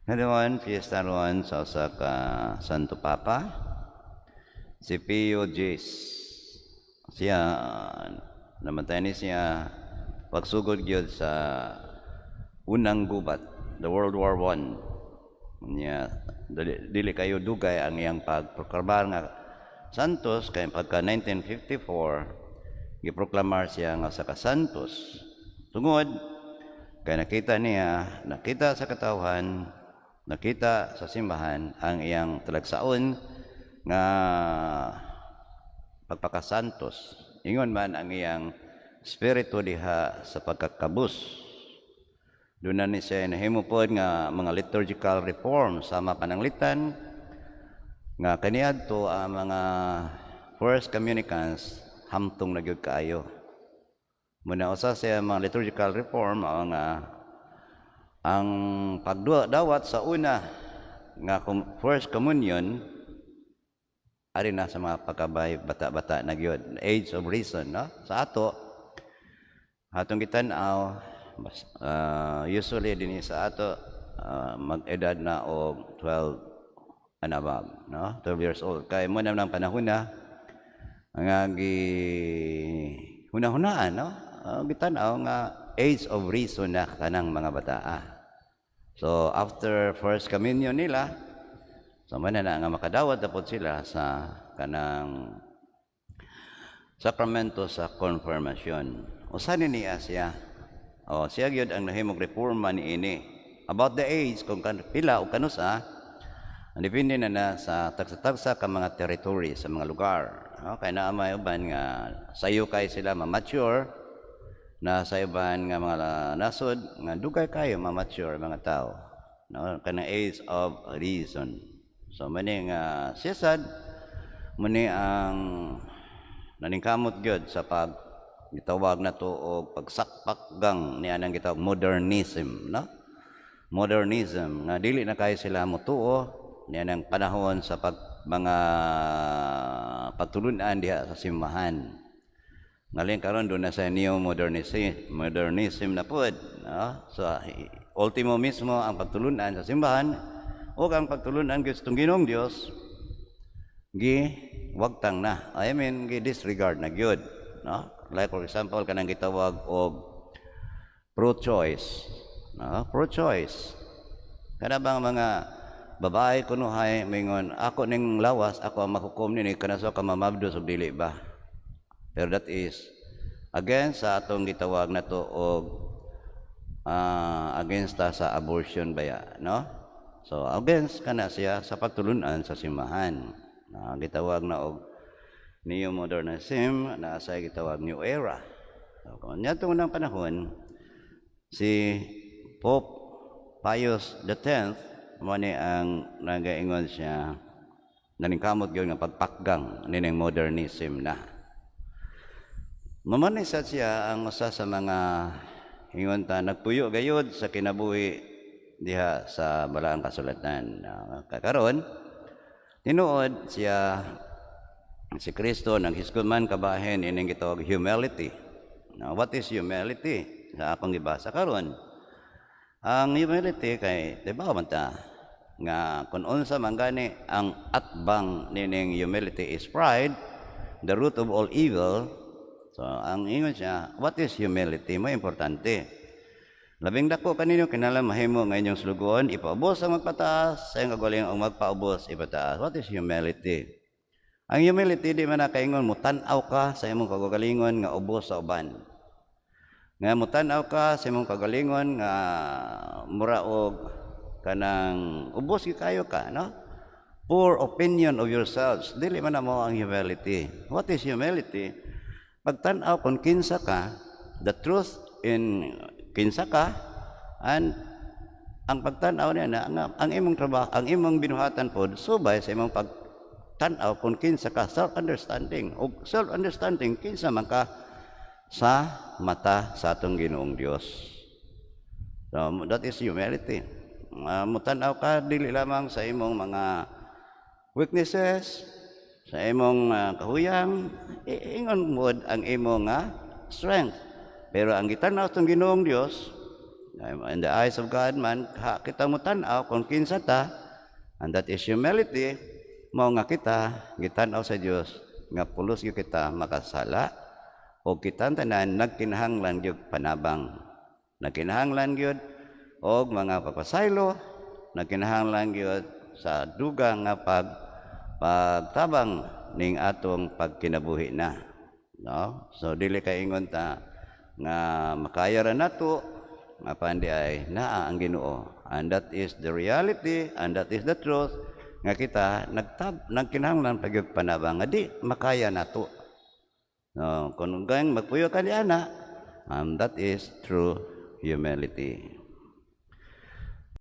Ngayon, fiesta ron sa usa ka Santo Papa, si Pio X. Siya, namatay ni siya pagsugod gyud sa unang gubat, the World War I. Niya, dili kayo dugay ang iyang pagproklamar nga Santos kay pagka 1954 giproklamar siya nga usa ka Santos. Tungod kay nakita niya, nakita sa katawhan, nakita sa simbahan ang iyang talagsaon nga pagpakasantos. Ingon man ang iyang espiritu diha sa pagkakabus. Doon na ni siya nahimo pod nga mga liturgical reform sama pananglitan nga kaniadto ang mga first communicants hamtong na gyud kaayo. Muna usa siya mga liturgical reform ang ang pagdawat sa una nga first communion ari na sa mga pagkabay bata-bata na gyud, age of reason, no? Sa ato, atong gitan-aw, usually dinhi sa ato, mag-edad na og 12 and above, no? 12 years old kay mo na ng panahon na nga gi hunahunaan, no, gitan-aw nga age of reason na kanang mga bataa. So after first communion nila, so man na nga makadawat na pod sila sa kanang sakramento sa confirmation. Usa ni niya siya. O siya gyud ang nahimong reforma niini. About the age, kung kan pila o kanusa, ang depende na na sa tagsa-tagsa ka mga territory sa mga lugar. No? Kay naa may uban nga sayo kay sila ma-mature, na sa uban nga mga nasod nga dugay kayo ma-mature mga tao, no, kanang age of reason. So mani nga siya sad mani ang naningkamot gyud sa pag gitawag na to og pagsakpakgang niya nang gitawag modernism, no? Modernism nga dili na kayo sila motuo niya ng panahon sa pag mga pagtulunan diha sa simbahan. Ngalin karon doon na sa neo-modernism, modernism na pud, no? So ultimo mismo ang pagtulunan sa simbahan o ang pagtulunan gyud sa Ginoong Dios gi wagtang na. I mean, gi disregard na gyud, no? Like for example, kanang gitawag og pro-choice, no? Pro-choice. Kana bang mga babae kunuhay mingon, "Ako ning lawas, ako ang mahukom nini kana sa ka mamabdos og dili ba?" Pero that is against sa atong gitawag na to og against ta sa abortion baya, no? So against kana siya sa pagtulunan sa simbahan. Na gitawag na og neo-modernism na sa gitawag new era. So, kung niya unang panahon, si Pope Pius X mo ni ang nagaingon siya, naningkamot gyud nga pagpakgang nining modernism na. Mao ni sad siya ang usa sa mga ingon ta nagpuyo gayud sa kinabuhi diha sa Balaang Kasulatan. Kakaron tinuod siya, si Kristo naghisgot man kabahin ining gitawag humility. Now, what is humility? Sa akong gibasa karon, ang humility kay di ba man ta nga kung unsa man gani ang atbang nining humility is pride, the root of all evil. So, ang ingon siya, what is humility? Mo importante. Labing dako kaninyo kinahanglan mahimo nga inyong sulugoon, ipaubos ang magpataas, sa iyang kagalingon ang magpaubos ipataas. What is humility? Ang humility di man na kaingon mutan-aw ka sa imong kagalingon nga ubos sa uban. Nga mutan-aw ka sa imong kagalingon nga mura og kanang ubos gyud kayo ka, no? Poor opinion of yourselves. Dili man na mo ang humility. What is humility? Pagtan-aw kung kinsa ka, the truth in kinsa ka, and ang pagtan-aw niya na ang imong trabaho, ang imong binuhatan pod subay sa imong pagtan-aw kung kinsa ka, self-understanding. O self-understanding, kinsa man ka sa mata sa atong Ginoong Dios. So, that is humility. Mutan-aw ka dili lamang sa imong mga weaknesses, sa imong kahuyang, ingon mo ang imong strength. Pero ang gitan-aw sa Ginoong Dios, In the eyes of God man, ha, kita mo tan-aw kung kinsa ta, and that is humility, mao nga kita gitan-aw sa Dios nga pulos gyud kita makasala o kita tanan nagkinahanglan gyud panabang. Nagkinahanglan gyud og mga pagpasaylo, nagkinahanglan gyud sa dugang nga pagtabang ning atong pagkinabuhi na. No? So dili kay ingon ta nga makaya ra nato apan diay naa ang Ginoo. And that is the reality and that is the truth nga kita nagkinahanglan pa gyud panabang nga di makaya nato. No, kung gang magpuyo ka ni ana, that is true humility.